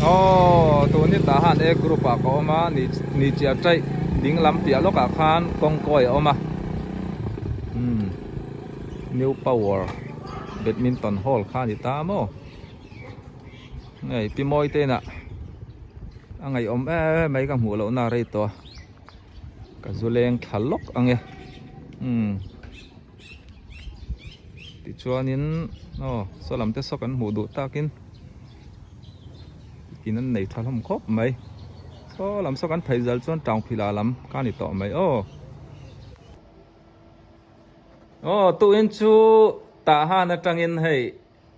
Aw tun hi tah han A group ah ka awm a ni ni chiah taih ding lam piah lawkah khan kawngkawi a awm a umm new power badminton hall kha a ni ta maw hei pi mawi te inah a ngaihawm em em mai ka hmuh loh na a rei tawh a ka zu leng thla lawk ang e umm. Tichuanin aw saw lam te saw kan hmuh duh takin in an nei tha hlawm khawp mai saw lam saw kan phei zal chuan tangphila lam ka ni tawh mai aw. Aw tuin chu tah han atangin hei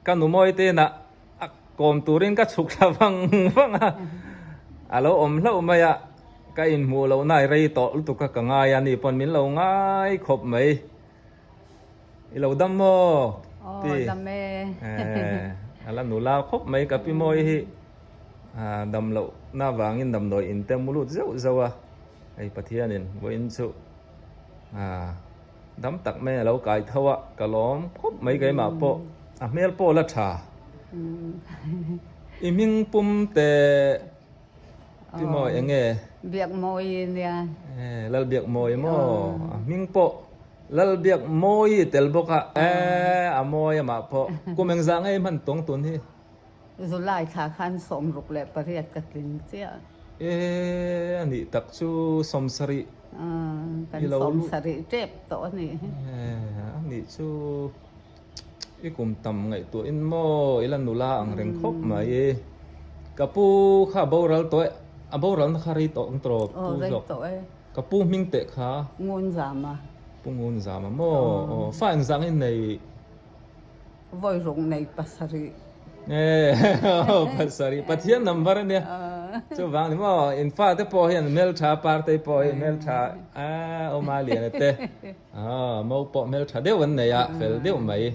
Ka nu mawi te inah a kawm turin ka chhuk thla vang vang a, a lo awm hlauh mai a, ka inhmuh loh nai rei tawh lutuk a ka ngai a, ni pawn min lo ngai khawp mai. I lo dam maw? Aw dam e. A la nula khawp mai ka pi mawi hi dam loh na vangin damdawi in te mu lut zeuh zeuh a, hei Pathianin vawiin chu Dam tak mai a lo kai tho a, ka lawm khawp mai keimah pawh a hmel pawh la tha. I hming pum te ti maw eng nge? Biakmawi nia. E, Lal Biakmawi maw? A hming pawh Lal Biakmawi tel bawk a, e a mawi amah pawh. Kum engzah nge i hman tawng tun hi? July thla khan 68 ka tling chiah. E, a nih tak chu 70. Kan 70 tep tawh a nih hi. E, a nih chu i kum tam ngaihtuahin maw i la nula ang reng khawp mai. Ka pu kha a boral tawh e, a boralna kha rei tawh ang tawh pu zawk. Aw rei tawh e. Ka pu hming teh kha. Ngunzama. Pu Ngunzama maw? Aw, fa engzah nge nei? Vawi ruk nei pasarih. Pasarih Pathian number a nia. Chuvang ni maw in fate pawh hian hmeltha partei pawh hi hmeltha a awma lian te mo pawh hmeltha deuh an nei a fel deuh mai.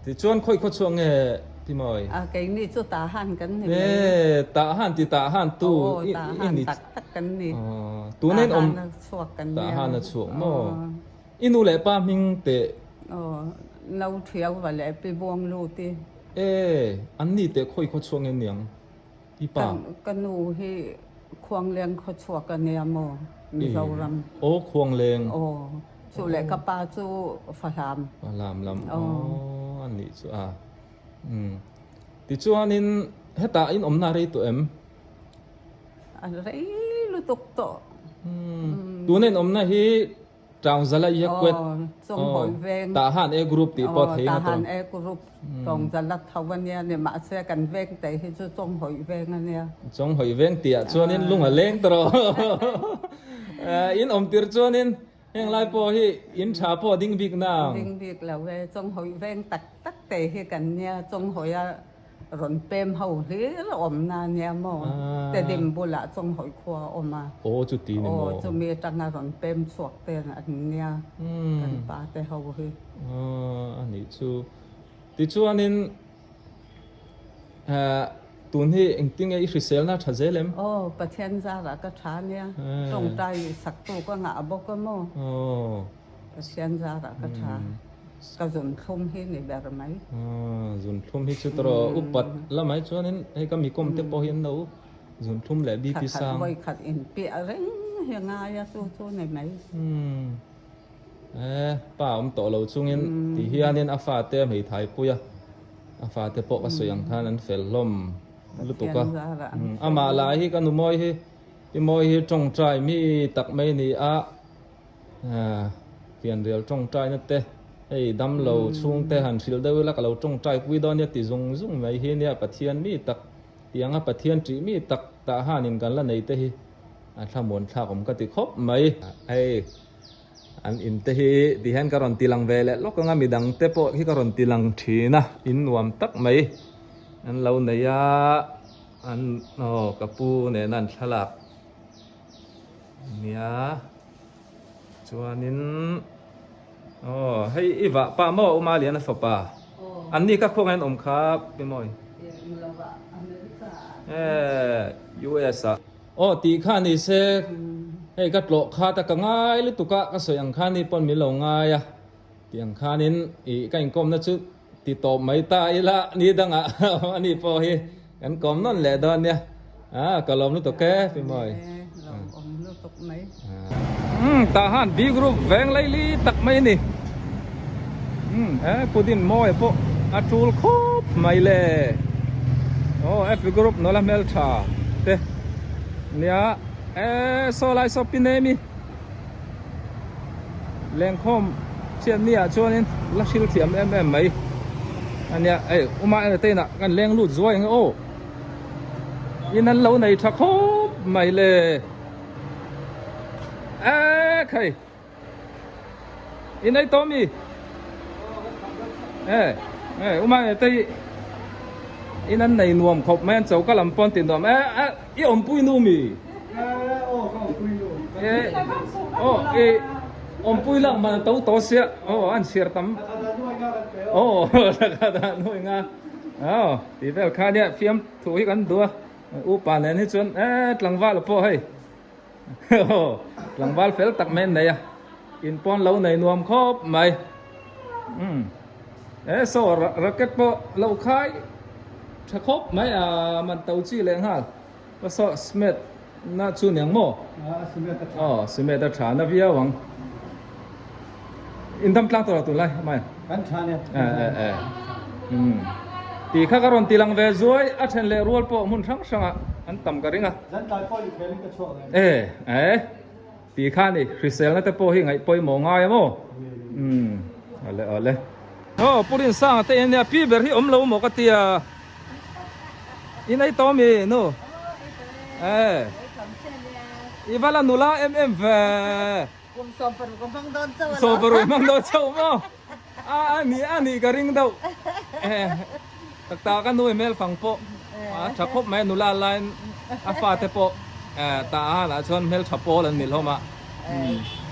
Tichuan khawi khaw chhuak nge ti mawi? A keini chu Tahan kan ni mai. E Tahan ti Tahan tu i ni. Tahan tak tak kan ni. Tuna in awm Tahan a chhuak kan nia. Tahan a chhuak maw? I nu leh pa hming teh. Aw, no thiau va leh pi buang lut i. E, an ni teh khawi khaw chhuak nge niang i pa? Ka nu hi Khuangleng khaw chhuak a nia maw, Mizoram. E, aw Khuangleng. Aw, chu leh ka pa chu Fahlam. Fahlam lam, aw an nih chu a. Umm, tichuanin hetah in awmna rei tawh em? A rei lutuk tawh. Umm, tuna in awmna hi Tawngzala i a kuat Tahan A group tih pawh thei nga Tahan A group Tawngzala tho a nia ni mahse kan veng te hi chu Chawnghawi veng a nia. Chawnghawi veng tih ah chuanin lung a leng ta rawh. In awm tir chuanin heng lai pawh hi in tha pawh a ding bik nang. Ding bik lo e Chawnghawi veng tak tak te hi kan nia Chawnghawi a Rawn pem ho hlir a awm na nia maw? Tedim bulah Chawnghawi khua a awm a. Aw chuti ni maw? Aw chumi atanga rawn pem chhuak te an nia kan pa te ho hi. Aw a nih chu. Tichuanin tun hi engtinge i hriselna a tha zel em? Aw Pathian zarah ka tha nia. Tawngtai saktu ka ngah bawk a maw? Aw. Pathian zarah ka tha. Ka zunthlum hi ni ber mai. Zunthlum hi chu tawrh upat lamah chuanin hei ka mikawm te pawh hi an lo zunthlum leh BP sang. Vawi khat inpiah reng hi a ngai a chu chu ni mai. E pa awm tawh lo chungin ti hianin a fate a hmeithai pui a, a fate pawh ka sawi ang khan an fel hlawm lutuk a. Amah lah hi ka nu mawi hi pi mawi hi tawngtai mi tak mai ni a. Fianrial tawngtaina te, hei damlo chhungte han hrilh deuh ila ka lo tawngtai pui dawn nia ti zung zung mai hi nia Pathian mi tak tianga Pathian ṭih mi tak tah hanin kan la nei te hi a thlamuan thlak awm ka ti khawp mai. Hei an in te hi ti hian ka rawn ti lang ve leh lawk anga midang te pawh hi ka rawn ti lang thin a, in nuam tak mai an lo nei a, an aw ka pu nena an thlalak. Nia chuanin aw hei i vah pa maw Uma Liana fapa an ni kha khawngaih an awm kha pi mawi e US ah aw tih kha ni se hei ka tlawh khat a ka ngai lutuk a ka sawi ang khan ni pawn min lo ngai a tih ang khanin ih ka inkawmna chu ti tawp mai ta ila ni dangah ani pawh hi. Kan kawm nawn leh dawn nia. A ka lawm lutuk e Pi Mawi. Lawm awm lutuk mai. Umm tah han B group veng laili tak mai a ni. Umm he Pudin Mawia pawh a tul khawp mai le. Aw F group nawla hmeltha te nia e saw lai saw Pi Nemi lengkhawm chhiat ni ah chuanin la hril thiam em em mai a nia hei uma entertain ah kan leng lut zuai ang e aw in an lo nei tha khawp mai le ek hei in ei tawh mi e e uma entertain in an nei nuam khawp mai an choka lam pawn ti nuam e I awmpui nu mi? Aw i awmpui lak man to to sia aw an chhiar tam aw lakha dah nuai nga aw tih vel kha nia fiam thu hi kan duh a upa nen hi chuan e tlangval pawh hei aw tlangval fel tak mai an nei a in pawn lo nei nuam khawp mai umm e saw racket pawh lo khai. Tha khawp mai a, man to chi leh nghal. Ka saw cement na chu niang maw? A cement a tha. Aw, cement a tha na viau ang. In dam tlang tawh lo tunlai mai. Kan tha nia. E e e. Umm. Tih kha ka rawn ti lang ve zuai, a then leh rual pawh hmun hrang hrangah an tam ka ring a. Zan tlai pawh i felin ka chhuak reng. E e. Tih kha ni, hriselna te pawh hi ngaih pawimawh ngai a maw? Umm, awle awle. Aw, Pu Rinsanga te nia pi ber hi awm lo maw ka tia. In ei tawh mi nu? E. I va la nula em em ve. Kum 70 ka hmang dawn chauh alawm. 70 hmang dawn chauh maw? A a ni a nih ka ring deuh. Tak tak a nu i hmel fang pawh a tha khawp mai a nula laiin a fate pawh tah a hanah chuan hmel tha pawl an ni hlawm a.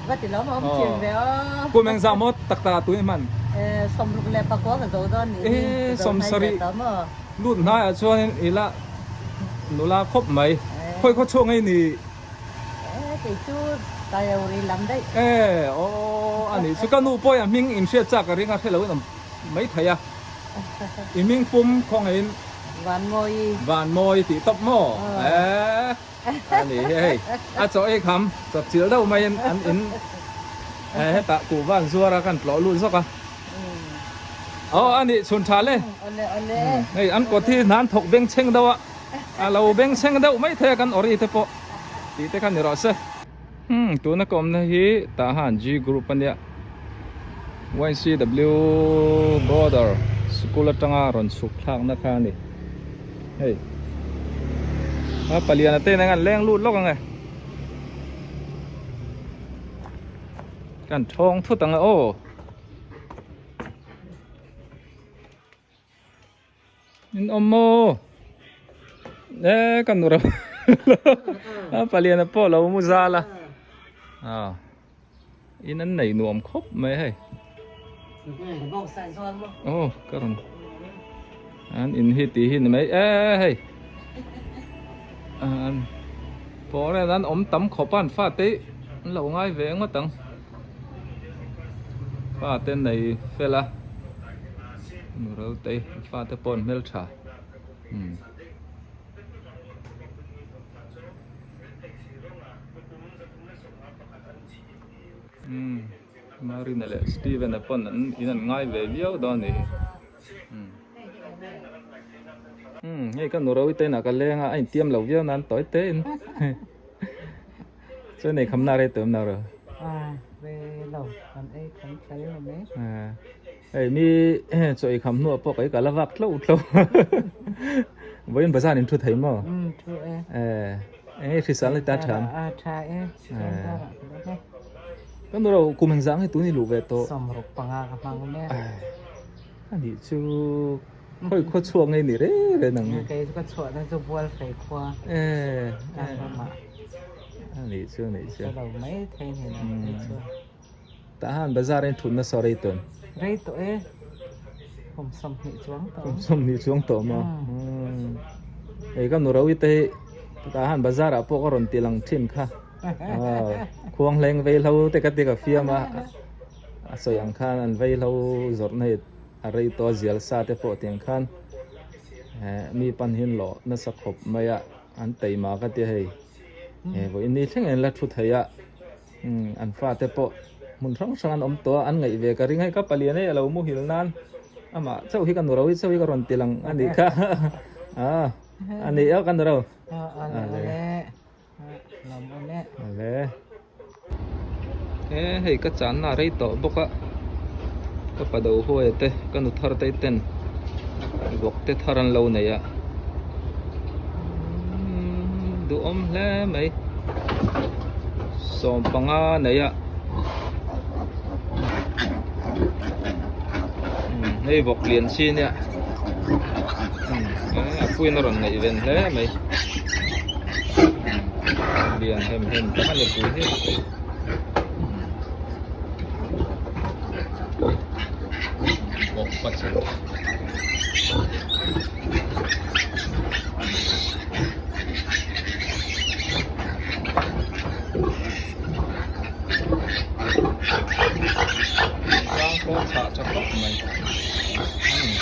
Va ti lawm awm thin ve aw. Kum engzah maw tak tak ah tui hman? 69 ka zo dawn nih hi. E 70 lut hnaiah chuanin ila nula khawp mai. Khawi khaw chhuak ngei ni? E kei chu Tayauri lam daih. E aw a nih chu ka nu pawhin a hming inhriat chak ka ring a hre loin awm mai thei a. I hming pum khawngaihin Vanmawi. Vanmawi tih tawp maw? E a nih hi hei a chaw ei kham chawp chilh deuh maiin an in e hetah kuhva an zuar a kan tlawh lut zawk a. Aw a nih chhun tha le. Awle awle. Hei an kawt hi hna an thawk beng chheng deuh a. A lo beng chheng deuh mai thei a kan awri te pawh tih te kha ni rawh se. Hmm tuna ka awmna hi tah han G group a nia YCW border school atanga rawn chhuk thlakna kha a ni hei a paliana te nen an leng lut lawk ang e kan thawng thut ang e aw. In awm maw? E ka nu ro a paliana pawh lo mu zal a a in an nei nuam khawp mai hei aw ka rawn an in hi tih hi ni mai e hei an pawh nen an awm tam khawp a an fate an lo ngai ve ngawt ang fate nei fel a. Nu Rotei fate pawh an hmeltha umm. Umm Marina leh Steven-a pawn an in an ngai ve viau dawn a nih hi umm. Umm hei ka nu Rotei inah ka leng a a intiam lo viau nan tawi te in chuan ei khamna rei tawh em lo ro. A rei lo kan ei kham thlai lo mai. Hei mi chaw ei kham hnuah pawh ka la vak tlo tlo vawiin bazar in thu thei maw? Umm thu e. Eng nge hrisal ni ta tham? A tha e. Ka nu ro kum engzah nge tun i luh ve tawh? 65 ka hmang mek. A nih chu khawi khua chhuak nge ni reng reng ang. Kei chu ka chhuah na chu bual fei khua. Kan ramah. A nih chu a nih chu. Ka lo mai thei ni na kei chu. Tah han bazar in thutna saw rei tawh em? Rei tawh e. Kum 20 chuang tawh. Kum 20 chuang tawh maw? Hei ka nu Rohit te hi tah han bazar ah pawh ka rawn ti lang thin kha. Khuang hleng vei hlo te ka ti ka fiam a. A sawi ang khan an vei hlo zawrhna hi a rei tawh a zial sa te pawh tiang khan. Mi pan hi an lawh nasa khawp mai a, an taima ka tia hei. Vawiin ni thleng in la thu thei a, an fate pawh hmun hrang hrang an awm tawh a, an ngaih ve ka ring hei ka palian hei a lo muhil nan amah chauh hi ka nu ro hi chauh hi ka rawn ti lang a nih kha a ni a ka nu ro. Ale. E hei ka channa rei tawh bawk a ka pa do huai te ka nu thar te ten vawk te thar an lo nei a duhawm hle mai 15 nei a hei vawk lian chi nia a puiin a rawn ngaihven hle mai. Lian hem hem tak a ni pui hi. Bawk pachhe. Tlang pawh chhah tha khawp mai.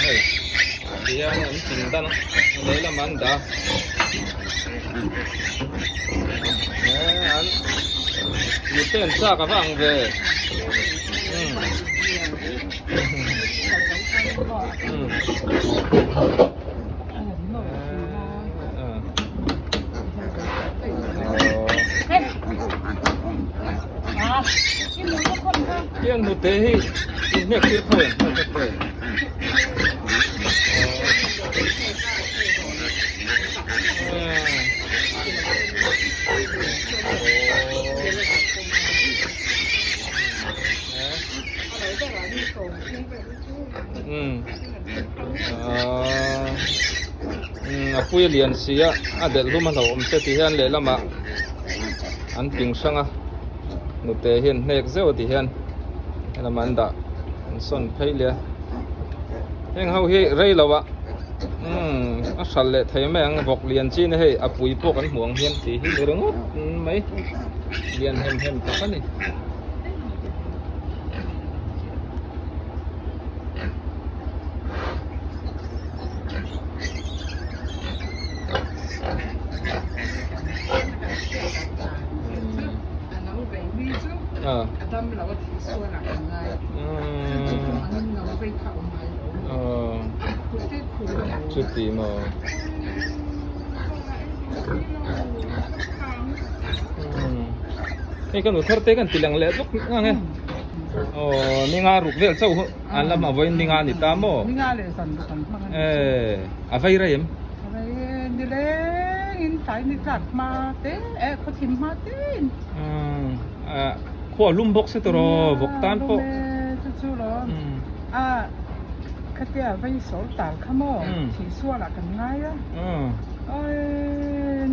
Hei tihian an pindan a lehlam an dah a. An mite an chak a va ang ve. Tiang nute hi inhnek tir kho em hman tak te. A pui a lian si a a delh hlum a hlauhawm se tih hian lehlamah an ping hrang a nute hian hnek zeuh a tih hian helamah an dah an sawn phei leh a heng ho hi rei lo ah umm a hral leh thei mai ang vawk lian chi na hei a pui pawh kan hmuh ang hian tih hi ni ringawt mai lian hem hem tak a ni. Chuti maw hei ka nu thar te kan ti lang leh bawk ang e aw ni nga ruk vel chauh an la hma vawiin ni nga a ni ta maw e a vei rei em. Khua lum bawk se tawh vawk tan pawh. Khatia vei sawl tal kha maw thih sualah kan ngai a, awi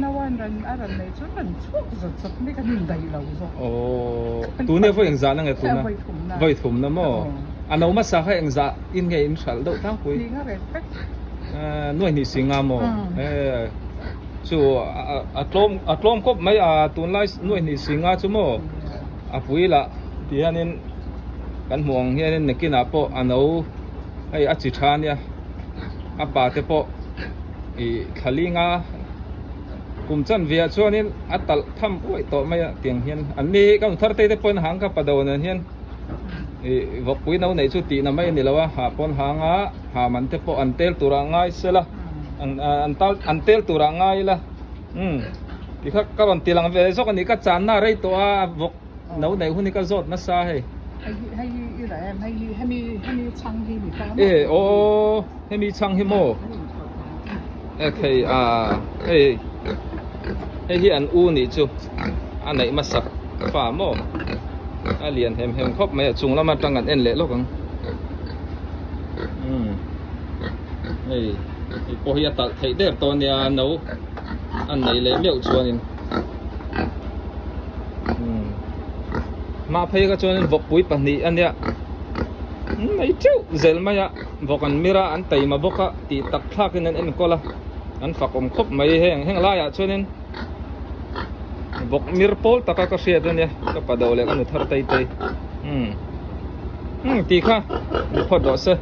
nauan ran a ran nei chu ran chhuak zawt zawt mai kan indaih lo zawk. Aw tune vawi engzah na nge tuna? Vawi thumna. Vawi thumna maw? A no hmasa kha engzah in nge in hralh deuh tlangpui? Hnih nga rek vek. Nuai hnih si nga maw? Chu a tlawm a tlawm khawp mai a tunlai nuai hnih si nga chu maw a pui lah ti hianin kan hmuh ang hianin nakinah pawh a no hei a chi tha ania a pa te pawh ih thla li nga kum chanve ah chuanin a talh tham uaih tawh mai a tiang hian an ni hi ka hmu thar te te pawhin hang ka pa do nen hian ih vawkpui no neih chu tihna mai a ni lo a hah pawn hang a. Ha man te pawh an tel turah ngai sela an tal an tel turah ngai ila umm ti kha ka rawn ti lang ve zawk a ni ka channa rei tawh a vawk no neih hun hi ka zawt nasa hei. E aw hemi chhang hi maw e thei a hei hei hi an u nih chu a neih hmasak fa maw a lian hem hem khawp mai a chung lam atang kan en leh lawk ang. Umm hei hei pawh hi a talh theih der tawh ania no a neih leh meuh chuanin umm hma phei kha chuanin vawkpui pahnih ania mai teuh zel mai a vawk an mir a an taima bawk a tih tak thlakin an enkawl a an fak awm khawp mai heng heng laiah chuanin vawk mir pawl taka ka hriat ania ka pa do leh ka nu thar tei tei umm. Umm tih kha ni phawt rawh se.